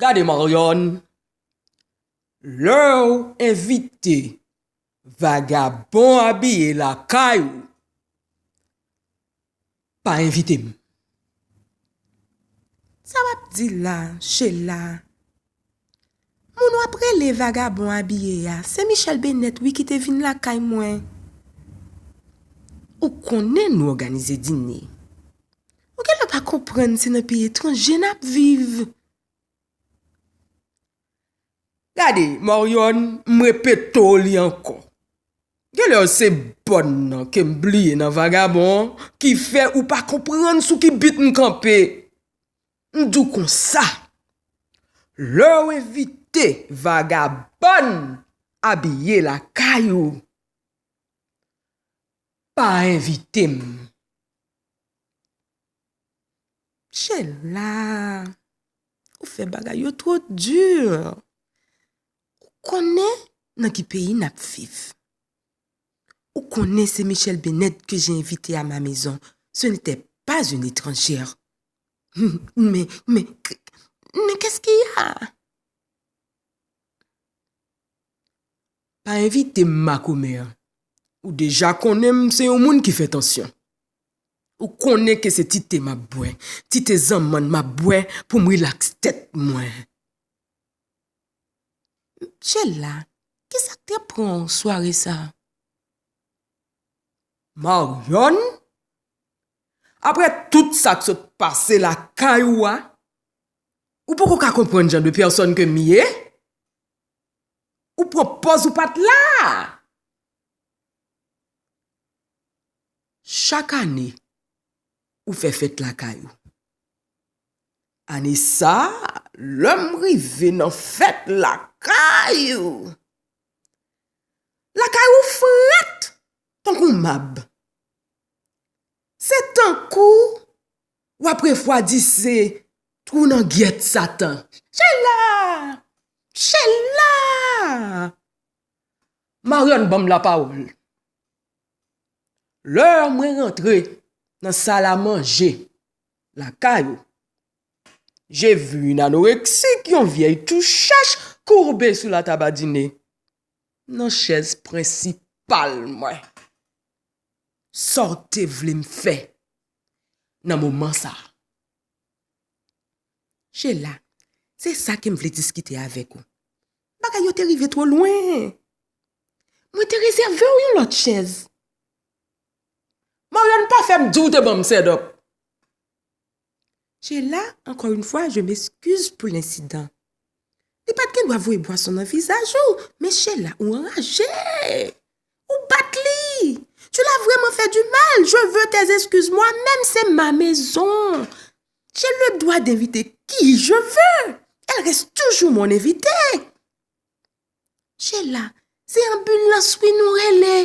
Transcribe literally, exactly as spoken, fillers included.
Gade Marianne, lè w envite vagabon abiye lakay ou, pa envite m. Sa w ap di la, Sheila? Moun w ap rele vagabon abiye a, se Michel Bennett wi ki te vin lakay mwen. Ou konnen nou òganize dine. Ou genlè pa konprann se nan peyi etranje n ap viv. Gade, Marianne, m repete w li ankò. Genlè se bòn nan ke m bliye nan vagabon an ki fè ou pa konprann sou ki bit m kanpe. M di w konsa, lè w envite vagabòn abiye lakay ou, pa envite m. Sheila, ou fè bagay yo twò di. Ou konnen nan ki peyi n ap viv. Ou konnen se Michel Bennett que j'ai invité à ma maison. Ce n'était pas une étrangère. Mais, mais, mais qu'est-ce qu'il y a? Pa envite m makomè. Ou deja konnen m se yon moun ki fè tansyon. Ou konnen ke se ti te m ap bwè, ti te zanmann m ap bwè pou m rilaks tèt mwen. Sheila, kisa k te pran w sware sa? Marianne, apre tout sa k sot pase lakay ou a, ou poko ka konprann jan de pèsòn ke m ye? Ou pran pòz ou pa t la. Chak ane, ou fè fèt lakay ou. Ane sa a, lè m rive nan fèt lakay ou, lakay ou frèt tankou mab. Se tankou w ap refwadise twou nan gyèt Satan. Sheila! Sheila! Marianne ban m lapawòl. Lè mwen rantre nan sal a manje lakay ou, j'ai vu une anorexique, yon vyèy tou chèch, courbée sur la table à dîner, nan chèz prensipal mwen. Sa w te vle m fè nan moman sa a? Sheila, se sa ke m vle diskite avèk ou. Bagay yo te rive twò lwen. Mwen te rezève w yon lòt chèz. Marianne, pa fè m di w te ban m sèdòp. Sheila, encore une fois, je m'excuse pour l'incident. Li pa t gen dwa voye bwason nan vizaj ou, men Sheila, ou anraje. Ou bat li. Tu l'as vraiment fait du mal. Je veux tes excuses moi-même, c'est ma maison. J'ai le droit d'inviter qui je veux. Elle reste toujours mon invitée. Sheila, se anbilans wi nou rele.